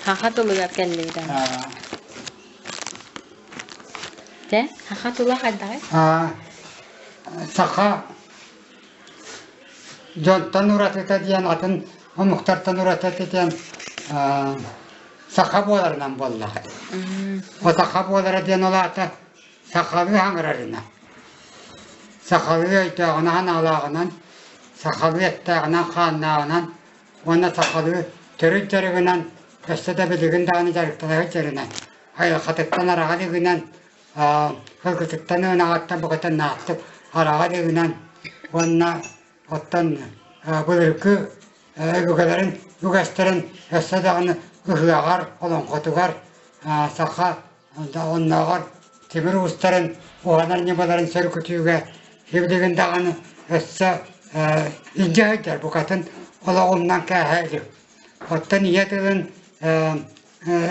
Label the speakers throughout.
Speaker 1: Саха тылыгар кэллибит аны. Дьэ, саха тыла хайдаҕый?
Speaker 2: Саха дьонтон уратыта диэн атын омуктартан уратыта диэн саха буоларынан буоллаҕа. О саха буолара диэн ол аата сахалыы хаҥырарына, сахалыы өйдөөҕүнэн-анаалааҕынан, сахалыы эттээҕинэн-хааннааҕынан уонна сахалыы төрүт дьарыгынан өссө да билигин даҕаны дьарыктана сылдьарынан, айылҕатыттан араҕа илигинэн, сылгытыттан ынаҕыттан букатыннаахтык араҕа илигинэн уонна оттон былыргы өбүгэлэрин үгэстэрин өссө даҕаны ыһыаҕар, олоҥхотугар саха оннооҕор тимир уустарын уһанар ньымаларын сөргүтүүгэ сибилигин даҕаны өссө илдьэ сылдьар букатын олоҕумнан кээһэ илик. Оттон ийэ тылын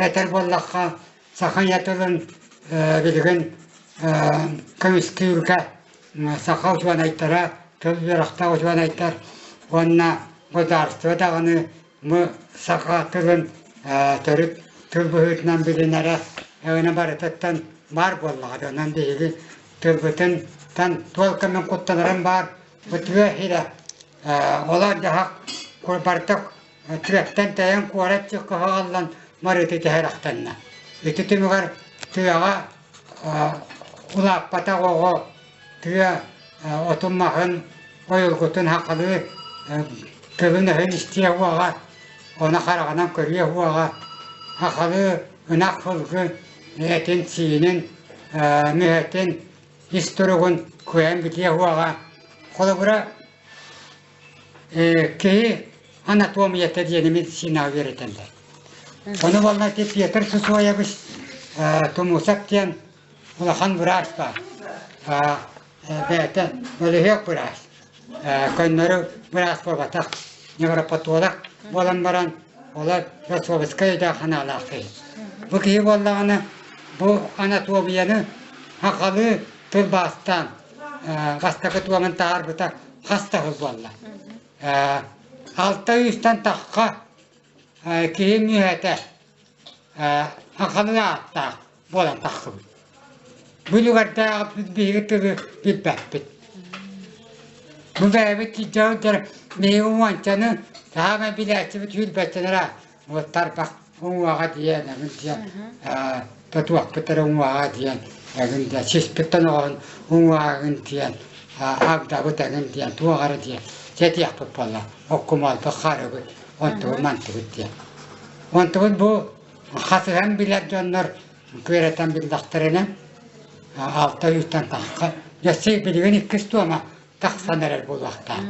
Speaker 2: этэр буоллахха, саха ийэ тылын билигин көмүскүүргэ саха учуонайдара, тыл үөрэхтээх учуонайдар уонна государство даҕаны Бу саха тылын төрүт тыл быһыытынан билинэрэ өҥө барытыттан баар буоллаҕа. Онон биһиги тылбытын туол кэмин куттанарым баар. Бу тыа сирэ олор дьаһах барыта тыаттан тэйэн куорат кыһаҕаллан марыты түһэрэхтэннэ. Ити түмүгэр тыаҕа улааппатах оҕо тыа отун-маһын, ойулгутун хахалыы тылын-өһүн истиэ уоҕа, ону хараҕынан көрүө уоҕа, хахалыы ынах сылгы этин-сиинин, мүһэтин, ис туругун кыайан билиэ уоҕа. Холобура, киһи анатомията диэни медицинаҕа үөрэтэллэр. Ону буолла ити Петр Сусоевич Тумусов диэн улахан быраас баар. Бэйэтэ бөлүһүөк быраас. Көннөрү быраас буолбатах, невропатолог буолан баран, олор философскай өйдөөх санаалаах киһи. Бу киһи буоллаҕына, бу анатомияны сахалыы тылбаастаан бастакы туомун таһаарбыта хас да сыл буолла. Алта үстэн тахха киһи мүһэтэ сахалыы ааттаах буолан тахсыбыт. Бу үлүгэрдээх биһиги тылы билбэппит. Бу бэйэбит дьон биһиги уончаны саамай билээччибит сүүрбэччэлэрэ вот тарбах уҥуоҕа диэн эҥин диэн тотуохпут эрэ уҥуоҕа диэн эҥин диэн сиспит тоноҕоһун уҥуоҕа эҥин диэн агдабыт эҥин диэн туох эрэ диэн сэтиэхпит буолла оккумалбыт харыбыт онтубут мантыбыт диэн онтубут бу хасыһан билэр дьоннор күөрэтэн биллэхтэринэ алта үүттэн тахха дьэ билигин иккис туома тахсан эрэр буолуохтаах.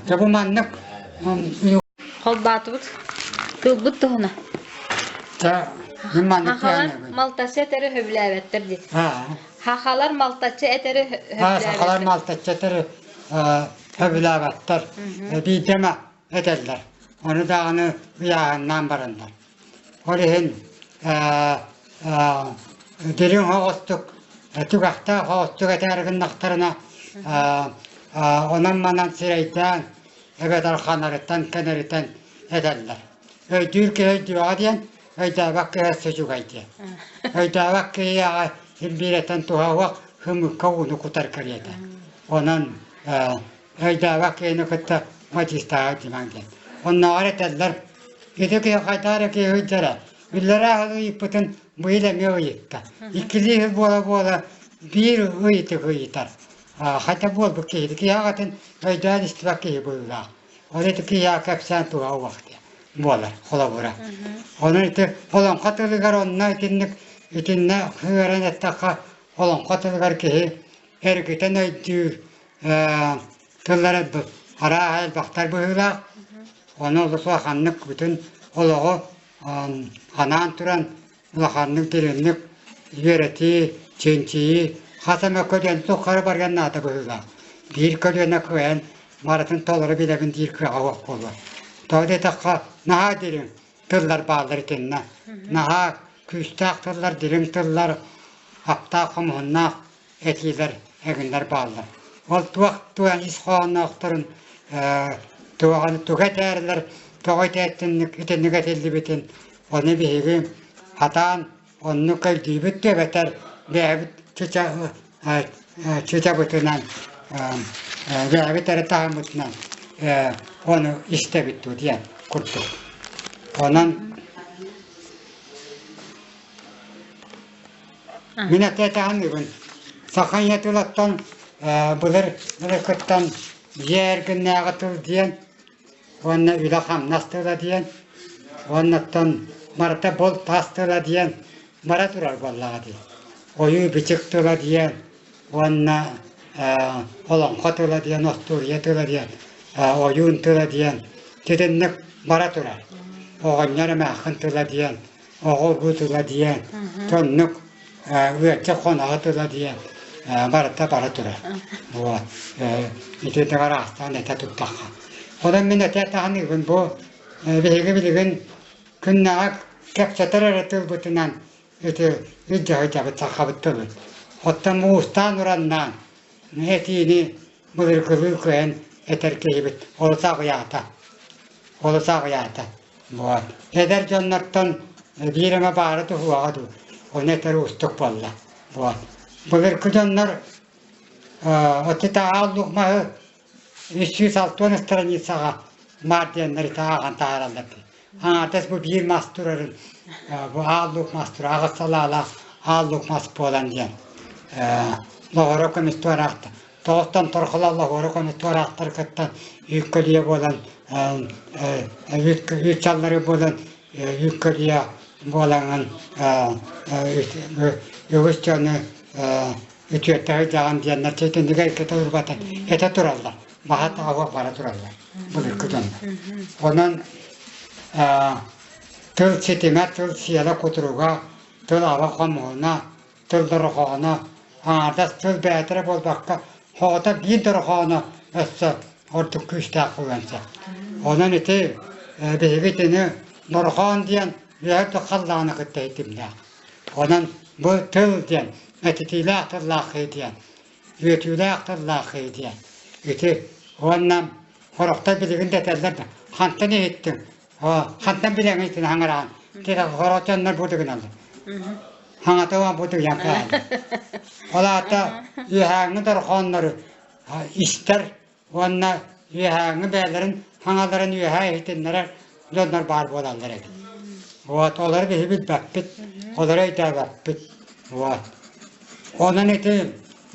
Speaker 2: Дьэ бу маннык
Speaker 1: Холбоотубут тылбыт туһуна. Хахалар малтаччы этэри сөбүлээбэттэр дии. Хахалар малтаччы этэри
Speaker 2: Сахалар малтаччы этэри сөбүлээбэттэр. Биирдэ эмэ этэллэр. Ону даҕаны ыйааһыннаан бараннар. Ол иһин дириҥ оҕустук, түгэхтээх оҕустук этээри гыннахтарына, онон-манан сирэйдээн эбэтэр ханарытан, кэнэритэн этэллэр. Өйдүүр киһи өйдүөҕэ диэн, өйдөөбөт киһи өссө үчүгэй диэн. Өйдөөбөт киһиэхэ син биир этэн туһа хымыкка ууну кутар кэриэтэ. Онон өйдөөбөт киһини кытта мадьыыстааҕы дьимаҥ диэн. Оннооҕор этэллэр, ити киһи хайдах эрэ киһи ыйдара, биллэрээ сыл ыйыппытын быйыл эмиэ ыйытта. Иккилии сыл буола-буола биир ыйытык ыйытар. Хайда буолбут киһи, киһи аҕатын өйдөөн истибэт киһи быһыылаах. Ол ити киһиэхэ кэпсээн туһа уох диэн буолар холобура. Онон ити олоҥхо тылыгар онно итинник итиннэ ыаран эттэххэ олоҥхо тылыгар киһи эргитэн өйдүүр тыллара арааһа элбэхтэр быһыылаах. Ону олус улаханнык бүтүн олоҕу анаан туран улаханнык дириҥник үөрэтии, чинчийии хас эмэ көлүөнэ тухары барыан наада быһыылаах. Биир көлүөнэ кыайан барытын толору билэбин диир кыаҕа суох буолуо. Тоҕо диэтэххэ, наһаа дириҥ тыллар бааллар итиннэ. Наһаа күүстээх тыллар, дириҥ тыллар, аптаах хомуһуннаах этиилэр эҥиннэр бааллар. Ол туох туох ис хоһоонноохторун туоҕаны туга этээрилэр, тоҕо итинник итинник этиллибитин. Ону биһиги сатаан оннук өйдүүбүт да эбэтэр бэйэбит чычабытынан бэйэбит эрэ таһыммытынан ону истэбит дуу диэн курдук. Онон мин этэ-этэ саха ийэ тылыттан былыр былыргыттан дьиэ эргиннээҕи тыл диэн уонна үлэ-хамнас тыла диэн уоннаттан барыта булт-ас тыла диэн бара турар буоллаҕа дии. Ойуу-бичик тыла диэн уонна олоҥхо тыла диэн, остуоруйа тыла диэн, ойуун тыла диэн итинник бара турар. Оҕонньор эмээххин тыла диэн, оҕо-уруу тыла диэн, соннук ыачча хоноһо тыла диэн барыта бара турар. Вот. Итинник араастаан этэ туттахха. Онон мин этэ таһыныыбын бу биһиги билигин күннэҕэ кэпсэтэр эрэ тылбытынан ити илдьэ сылдьабыт сахабыт тылын. Оттон уустаан-ураннаан этиини былыргылыы кыайан этэр киһибит олус аҕыйаата. Олус аҕыйаата. Вот. Эдэр дьоннортон биир эмэ баара туһуоҕа дуу, ону этэр уустук буолла. Вот. Былыргы дьоннор отчетааҕы лук маһы 360 страницаҕа маар диэннэри ааҕан таһаараллар дии. Аҥаардас бу биир мас турарын бу аал луук мас турар аҕыс салаалаах аал луук мас буолан диэн лоҕоро көмүс туораахта тоҕустан торхоло лоҕоро көмүс туораахтар кытта үүккөлүйэ буолан үүт чаллары буолан үүккөлүйэ буолаҥын үгүс дьону үтүөттэһи дьаҕан диэннэр чэтиннигэ иккитэ урбатан этэ тураллар баһа таҕа бара тураллар былыргы дьоннор онон тыл ситимэ тыл сиэлэ кутуруга тыл аба хомуһуна тыл дорҕооно аҥаардас тыл бэйэтэ буолбакка оҕото биир дорҕооно өссө ордук күүстээх буолуон сөп онон ити биһиги итини дорҕоон диэн үөһэ халлааны кытта ситимнээх Онон бу тыл диэн этитиилээх тыллаах киһи диэн, үөтүүлээх тыллаах киһи диэн. Ити уонна сорохтор билигин да этэллэр да, хантан иһиттиҥ, хантан билэҥ итини хаҥыраан, сорох дьоннор бу гыналлар. Хаҥата уон бу дыгыйан кааллар. Ол аата үөһээҥҥи дорҕооннору истэр уонна үөһээҥҥи бэйэлэрин хаҥаларын үөһээ иһитиннэрэр дьоннор баар буолаллар эбит. Вот, олору биһи билбэппит, олору өйдөөбөппүт. Вот. Онон ити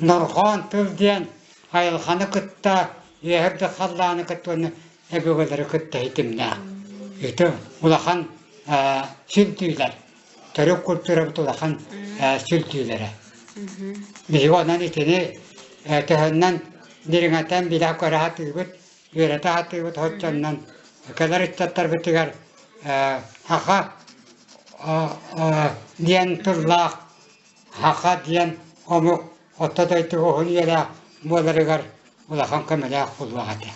Speaker 2: норҕоон тыл диэн айылҕаны кытта, үөһэ халлааны кытта уонна өбүгэлэри кытта ситимнээх. Ити улахан сүлдүүлэр, төрүт культурабыт улахан сүлдүүлэрэ. Биһиги онон итини төһөннөн дириҥэтэн билэ-көрө сатыыбыт, үөрэтэ сатыыбыт оччоннон кэлэр ыччаттарбытыгар саха диэн тыллаах, саха диэн омук орто дойдуга уһун үйэлээх буоларыгар улахан көмөлөөх буолуох этэ.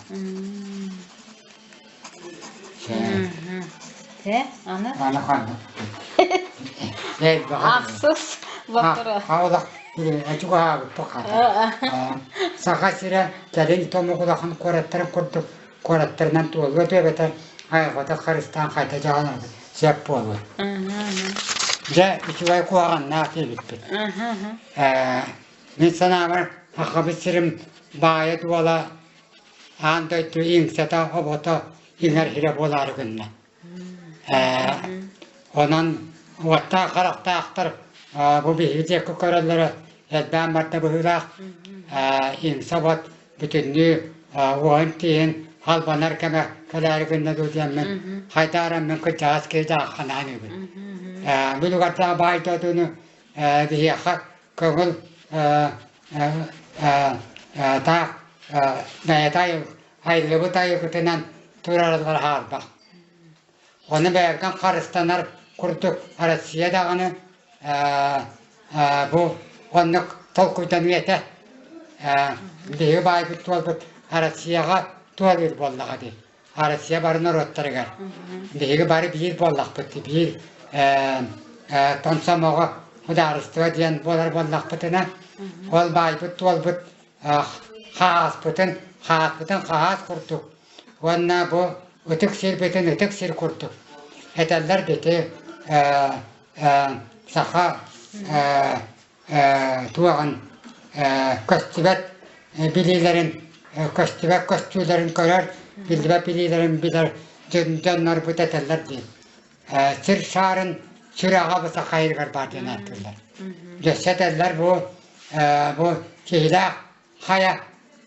Speaker 1: Те, аны?
Speaker 2: Аны ханнык?
Speaker 1: Ахсыс вопрос.
Speaker 2: Аулах Саха сирэ кэлин томук улахан куораттарын курдук куораттарынан туолуо эбэтэр айылҕата харыстаан хайда дьаһанар сөп буолуо. Дьэ, үчүгэй куһаҕаннаах диэбиппит. Мин санаабар, Сахабыт сирин баайа-дуола аан дойду иҥсэтэ-обото иҥэр сирэ буолаары гынна. Онон уоттаах харахтаахтар бу биһиги диэки көрөллөрө элбээн барда быһыылаах. Иҥсэ-обот бүтүннүү уоһун-тииһин халбанар кэмэ кэлээри гынна дуу диэммин хайдаараммын кырдьаҕас киһи дьаахханаан үһүбүн. Бүлүгэрдээх баай дойдуну биһиэхэ көҥүл таах бэйэтэ айыллыбыт айылгытынан турарыллар хаарбах. Ону бэйэбитин харыстанар курдук Россия даҕаны бу оннук толкуйданыы этэ. Биһиги баайбыт туолбут Россияҕа туолуур буоллаҕа дии. Россия бары норуоттарыгар. Биһиги бары биир буоллахпыт, биир томсомоҕо судаарыстыба диэн буолар буоллахпытына, ол баайбыт туолбут хааспытын, хааспытын хаһаас курдук уонна бу ытык сирбитин ытык сир курдук этэллэр бити. саха туоҕун көстүбэт билиилэрин көстүбэт көстүүлэрин көрөр, биллибэт билиилэрин билэр дьоннорбут этэллэр дии. Сир шаарын сүрэҕэ бу саха иһигэр баар диэн ааттыыллар. Дьөссө этэллэр бу бу киһилээх хайа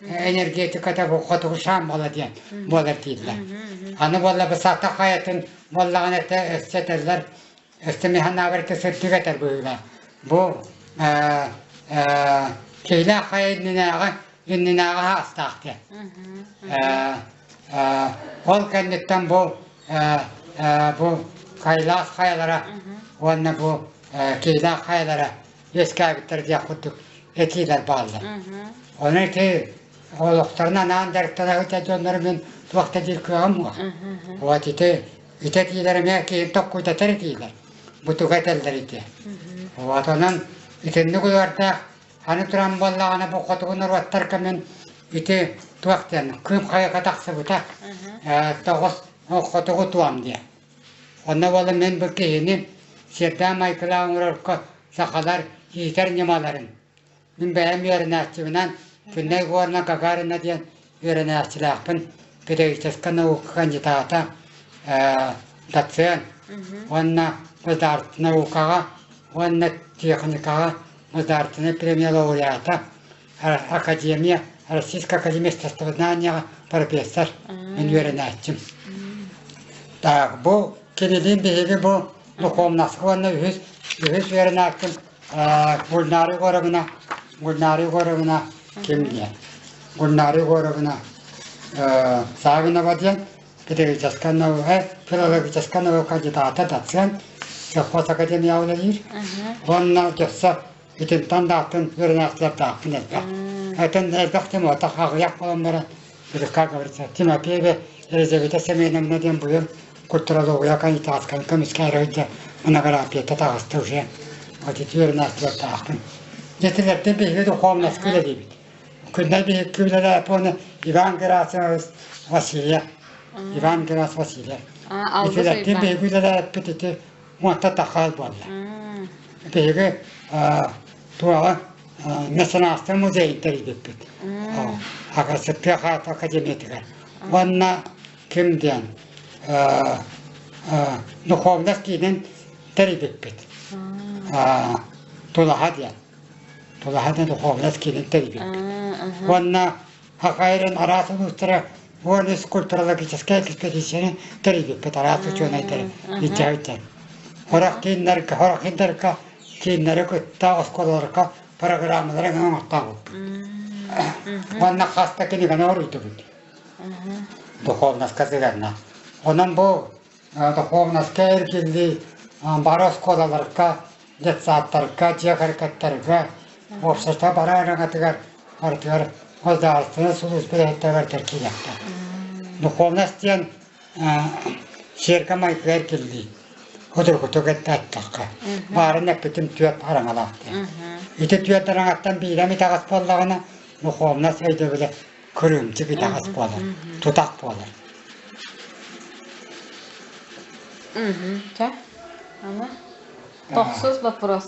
Speaker 2: энергетиката бу хотугу шаам буола диэн буолар дииллэр. Аны буолла бу сата хайатын буоллаҕына этэ өссө этэллэр өссө механабарка сырдык этэр быһыылаах. Бу киһилээх хайа иннинээҕи иннинээҕи хаастаах диэн. Ол кэнниттэн бу бу Кайлаас хайалара уонна бу Киилээх хайалара үөскээбиттэр диэх курдук этиилэр бааллар. Ону ити олохторун анаан дьарыктана сылдьар дьоннору мин туох да диир кыаҕым суох. Вот ити ити этиилэр эмиэ киһини токкуйдатар этиилэр. Бу тугу этэллэр ити. Вот онон итинник улардаах аны туран буоллаҕына бу хотугу норуоттар кэмин ити туох диэн кыым хайака тахсыбыта тоҕус хотугу туом диэн. Онно буола мин бу киһини сиэрдээх майгылаах оҥорорго сахалар иитэр ньымаларын мин бэйэм үөрэнээччибинэн Күннэй Егоровна Гагарина диэн үөрэнээччилээхпин, педагогическай наука кандидата, доцент уонна государственнай наукаҕа уонна техникаҕа государственнай премия лауреата, академия, Российская академия естествознанияҕа профессор, мин үөрэнээччим. Так, бу кинилиин биһиги бу духовноска уонна үһүс үһүс үөрэнээччим Гульнара Егоровна, Гульнара Егоровна ким диэн? Гульнара Егоровна Савинова диэн педагогическай наука, филологическай наука кандидата, доцент, совхоз академия үлэлиир. Уонна дьөссө итинтэн да атын үөрэнээччилэрдаахпын элбэх. Этин элбэх Тимота аҕыйах буолан баран, как говорится, Тимофеева Елизавета Семеновна диэн быйыл культурология кандидатскай көмүскээрэ монографията таҕыста уже. Вот ити үөрэнээччилэрдаахпын. Дьэтилэртэн биһиги духовноска үлэлиибит. Күннэй биһикки үлэлээппит Иван Герасимович Васильев. Иван Герасимович Васильев. Итилэртэн биһиги үлэлээппит ити уонта тахаал буолла. Биһиги туоҕа Меценаттар музейын тэрийбиппит. Сыттыах академиятыгар. Уонна ким диэн духовность киинин тэрийбиппит. Тулаха диэн. Тулаха диэн духовность киинин тэрийбиппит. Уонна Хахайрын араас улуустара уон үс культурологическай экспедицияны тэрийбиппит араас учуонайдары илдьэбиттэр. Хорох кииннэргэ, хорох кииннэргэ кииннэри кытта оскуолаларга программалары оҥортообуппут. Уонна хас да кинигэни оруйдубут. Духовноска сыһыаннаах. Онон бу духовноска эргиллии бары оскуолаларга, детсадтарга, дьиэ кэргэттэргэ, уопсайга бары араҥатыгар барытыгар государственнай сулууспа үлэһиттэригэр киириэхтээх. Духовность диэн сиэргэ-майгыга эргиллии. Судургутук эттэххэ, баарын эппитим түөрт араҥалаах диэн. Ити түөрт араҥаттан биирэ итэҕэс буоллаҕына, духовность өйдөбүлэ кырыымчык итэҕэс буолар, тутах буолар.
Speaker 1: Чэ, аны тохсус вопрос.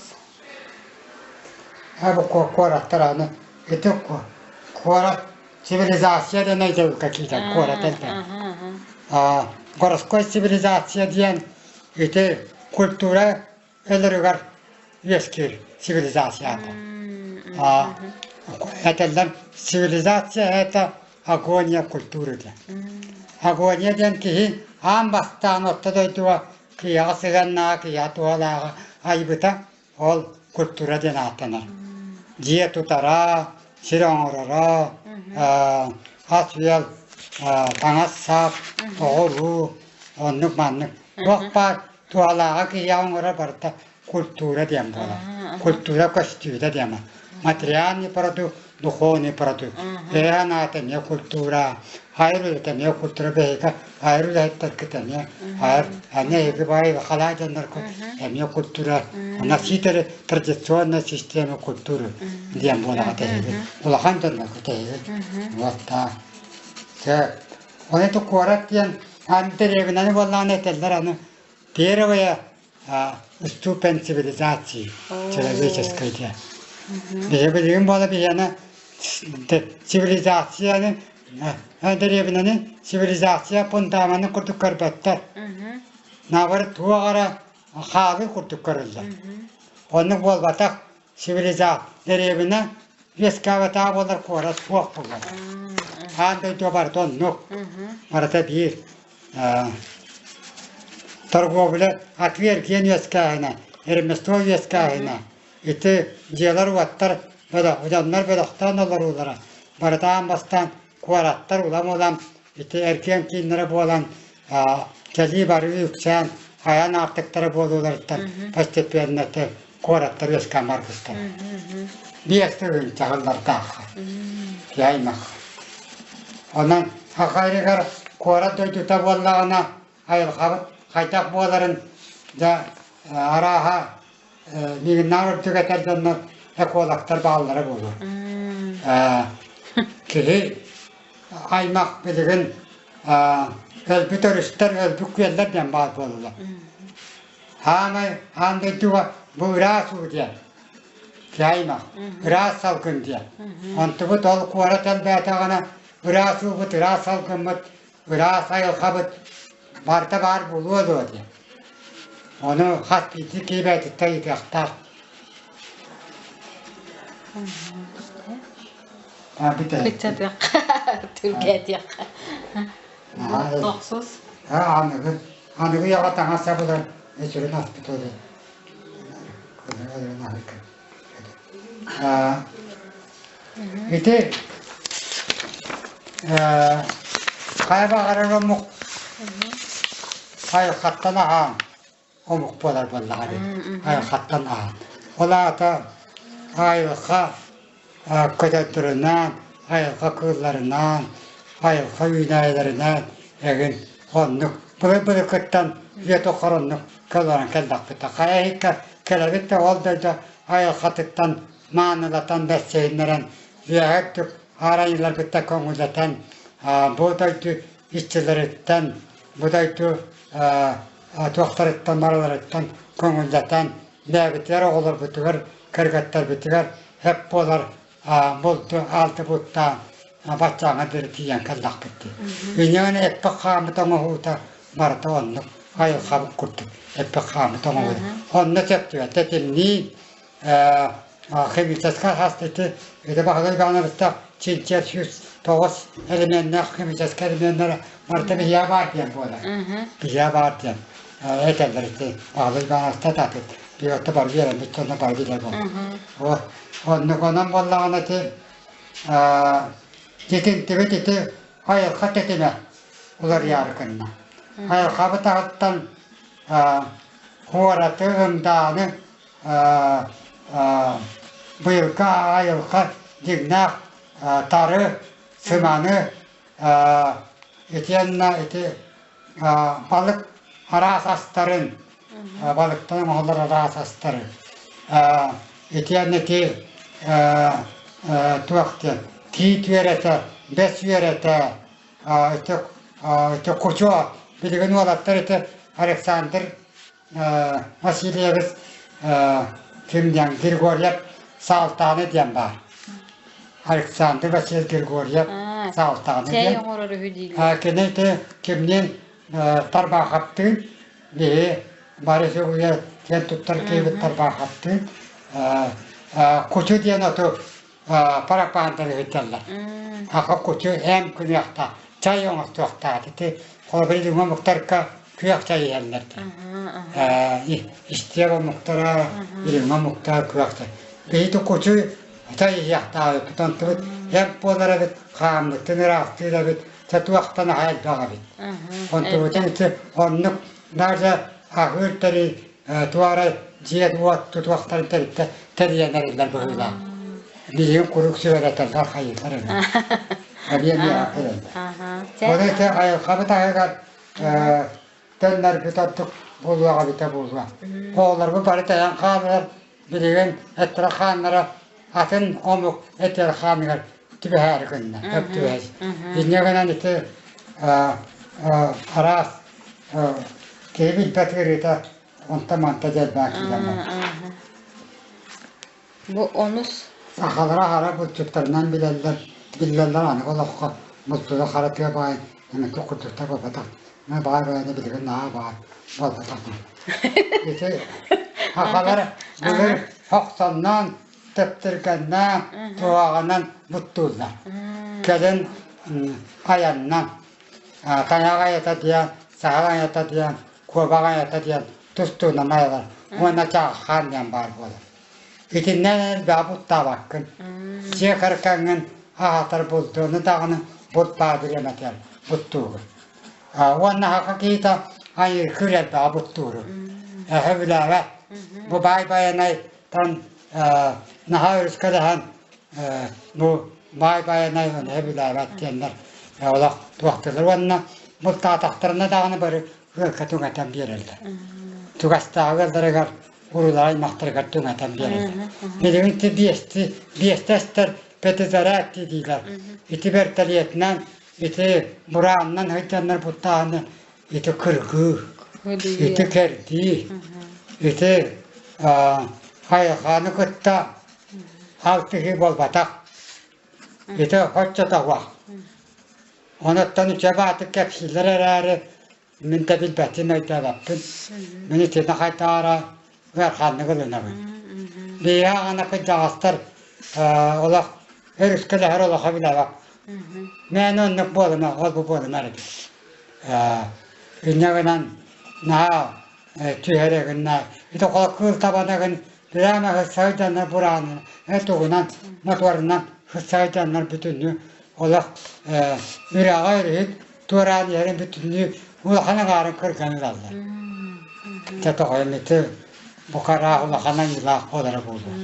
Speaker 2: Бу куораттар аны ити куорат цивилизация диэн өйдөбүлгэ киирэр куорат элбэх. Городской цивилизация диэн ити культура өлөрүгэр үөскүүр цивилизацията. Этэллэр цивилизация это агония культуры диэн. Агония диэн киһи аан бастаан орто дойдуга киһиэхэ сыһыаннааҕа, киһиэхэ туһалааҕа айбыта ол культура диэн ааттанар. Дьиэ тутара, сир оҥороро, ас-үөл, таҥас-сап, оҕо-уруу, оннук-маннык. Туох баар туһалааҕа киһиэхэ оҥорор барыта культура диэн буолар. Культура көстүүтэ диэн. Материальный продукт, духовный продукт. Эһээн аата эмиэ культура, айар үлэтэ эмиэ культура бэйэтэ айар үлэһиттэргит эмиэ айар эмиэ эһиги баай халаа дьонноргут эмиэ культура носители традиционной системы культуры диэн буолаҕыт эһиги улахан дьонноргут эһиги вот так сөп ол это куорат диэн аны дэриэбинэни буоллаҕына этэллэр аны первое. ступень цивилизации человеческой диэн. Биһи билигин буола биһиэнэ цивилизацияны дэриэбинэни цивилизация фундаментын курдук көрбөттөр. Наоборот, туох эрэ хаалыы курдук көрүллэр. Оннук буолбатах, цивилизация дэриэбинэ үөскээбэтэх буолар куорат суох буолар. Аан дойду барыта оннук, барыта биир. Торговля атыы-эргиэн үөскээһинэ, ремесло үөскээһинэ, ити дьиэлэр-уоттар дьоннор бөлөхтөөн олоруулара барыта аан бастаан куораттар улам-улам ити эргиэн кииннэрэ буолан кэлии барыы үксээн айан аартыктара буолууларыттан постепенно куораттар үөскээн барбыттар. Биэс тыһыынча сыллардаахха киһи аймах. Онон саха сиригэр куорат дойдута буоллаҕына айылҕабыт хайдах буоларын дьэ арааһа миигиннээх үрдүк этэр дьоннор экологтар бааллара буолуо. Киһи аймах билигин өлбүт өрүстэр, өлбүт күөллэр диэн баар буоллулар. Хаамай аан дойдуга бу ыраас уу диэн киһи аймах, ыраас салгын диэн. Онтубут ол куорат элбээтэҕинэ ыраас уубут, ыраас салгыммыт, ыраас айылҕабыт барыта баар буолуо дуо диэн. Ону хас биирдии киһи бэйэтиттэн ыйытыахтаах.
Speaker 1: Кыччатыахха, түргээтиэххэ. Тохсус.
Speaker 2: Аныгы аныгы үйэҕэ таҥас сабылар сүрүн аспыт Ити хайа баҕарар омук айылҕаттан аһаан омук буолар буоллаҕа дии айылҕаттан аһаан. Ол аата айылҕа көтөрдөрүнэн, айылҕа кыылларынан, айылҕа үүнээйилэринэн эҥин оннук былыр-былыргыттан үйэ тухары оннук кэлэн кэллэхпит. Хайа иһиккэ кэлэбит да ол дойду айылҕатыттан маанылатан бэссэһиннэрэн үөһэ үрдүк аарайыыларбыттан көҥүллэтэн бу дойду иччилэриттэн, бу дойду туохтарыттан барыларыттан көҥүллэтэн бэйэбитигэр оҕолорбутугар, кыргыттарбытыгар сөп буолар булду алты буттаан баччааҥҥа диэри тиийэн кэллэхпит дии. Инньэ эппит хааммыт оҥоһуута барыта оннук айылҕабыт курдук эппит хааммыт оҥоһуута. Онно сөп түбэттэ тимниин химическай хас ити ити Баһылай Ивановичтаах чинчийэр 109 элеменнээх химическай элеменнэрэ барыта биһиэхэ баар диэн буолар. Биһиэхэ баар диэн этэллэр ити Баһылай Ивановичта этаппыт. Биһиэхэ бары үөрэммит дьоно бары билэр буолар. Оннук онон буоллаҕына ити титинтибит ити айылҕа тэтимэ уларыйаары гынна. Айылҕабыт аһыттан куораты, ымдааны быйылгы айылҕа дьиҥнээх тары, сыманы итиэннэ ити балык араас астарын, балыктан оҥоһуллар араас астары итиэннэ ити туох диэн тиит үөрэтэ, бэс үөрэтэ, ити ити кучу билигин уолаттар ити Александр Васильевич ким диэн Григорьев Саалтааны диэн баар. Александр Васильевич Григорьев Саалтааны
Speaker 1: Чэй
Speaker 2: диэн.
Speaker 1: оҥорор үһү дииллэр.
Speaker 2: Кини ити кимниин Тарбаахаптыын биһи бары сүгүрүйэр киэн туттар киһибит Тарбаахаптыын Кучу диэн оту парапаандар ыһытталлар. Аха кучу эм күнүөхтаах, чай оҥостуохтаах. Ити холобур илиҥҥи омуктарга күөх чай иһэллэр. Истиэп омуктара, илиҥҥи омуктар күөх чай. Биһиги кучу чай иһиэхтаах эбит. Онтубут эмп буолар эбит, хааммытын ыраахтыыр эбит, сатуохтан аһа элбэх эбит. Онтубутун ити оннук даже аһыыр тэрий туора дьиэ-уот тутуохтарын тэрилтэ тэрийэн эрэллэр быһыылаах. Билигин куруук сүбэлэтэллэр хайыылар эрэ. Эбиэн үөрэхтэрэллэр. Ол ити айылҕабыт аһыгар төннөрбүт ордук буолуоҕа эбитэ буолуо. Оҕолорбут бары тэйэн хааллылар. Билигин эттэрэ-хааннара атын омук эттэрэ-хааныгар түбэһээри гынна, өп түбэһэр. Инньэ гынан ити араас киһи билбэт ыарыыта Онто-манта дьэлбээн киирэн барар.
Speaker 1: Бу онус
Speaker 2: Сахалара хара булчуттарынан билэллэр, биллэллэр аныгы олоххо бултура хара тыа баайын эмэккэ курдуктар буолбатах. Мэ баай байаны билигин наһаа баай буолбатах. Ити сахалар былыр охсонноон, тэптиргэннээн, туһаҕынан буттууллар. Кэлин айаннан тайах айата диэн, саһыл айата диэн, куобах айата диэн тустуунан айалар уонна чаҕаххаан диэн баар буолар. Итиннэ элбэҕи бултаабаккын. Дьиэ кэргэҥҥин аһатар бултууну даҕаны булт баар бириэмэтигэр буттуугун. Уонна саха киһитэ айыыркыыр элбэҕи буттууру. Эһэ билээбэт. Бу баай байанайтан наһаа өрүскэлэһэн бу баай байанай эһэ билээбэт диэннэр олох туохтулар уонна бултаатахтарына даҕаны бары ыалга түҥэтэн биэрэллэр. Чугастааҕы ыалларыгар урулар аймахтарыгар түҥэтэн биэрэллэр. Билигин ити биэсти, биэстэ эстэр петизаряд дииллэр. Ити бэртэлиэтинэн, ити бураанынан сылдьаннар буттааһыны ити кыргыы, ити кэрдии, ити хайҕааны кытта алтыһыы буолбатах. Ити оччотоҕуох. Онуттан үчүгэй кэпсииллэр эрээри, мин да билбэтим, өйдөөбөппүн. Мин итини хайдаара ыараханнык ылынабын. Биһиги аҕана кырдьаҕастар олох өрүскэлэһэр олохо билэбэт. Мээнэ оннук буолума, ол-бу буолума эрэ диир. Инньэ гынан наһаа түһэрэ гынна. Ити кыыл табанагын прямо сыссайданнар бураанынан, тугунан, мотуорунан сыссайданнар бүтүннүү олох үрэҕэ өрүһүт туораан иһэрин бүтүннүү улахан аҥаарын кырган ылаллар. Дьэ тоҕойум ити букараах улахан айыылаах буолара буолуо.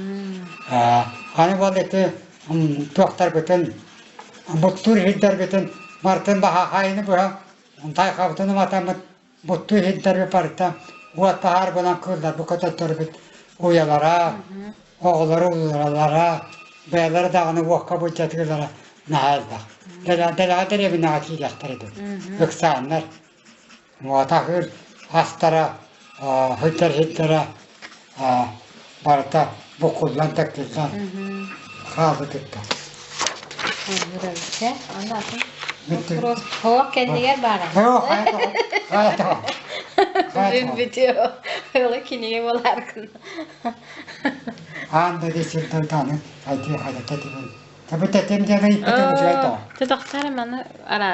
Speaker 2: Аны бол ити туохтарбытын буттуур иһирдэрбитин мартын баһаахайыны быһа тайхабытын уматаммыт Бутту иһирдэрби барыта уот баһаар буолан кыылларбыт көтөрдөрбүт уйалара, оҕолору уларалара, бэйэлэрэ даҕаны уокка былдьатыылара наһаа элбэх. Дэлэҕэ дэриэбинэҕэ киириэхтэрэ дуо? Ыксааннар, уотаһыыр астара, сылдьар сирдэрэ барыта буккуллан тэккиллэн хаалбытыттан.
Speaker 1: Хоох кэннигэр баара. Бүтүө кинигэ буолааркын.
Speaker 2: Аан дойду сирдэр дааны хайдыы хайдата тибин. Табы тэтим диэн ыйыппытым үчүгэй тоҕо.
Speaker 1: Тутахтар маны араар.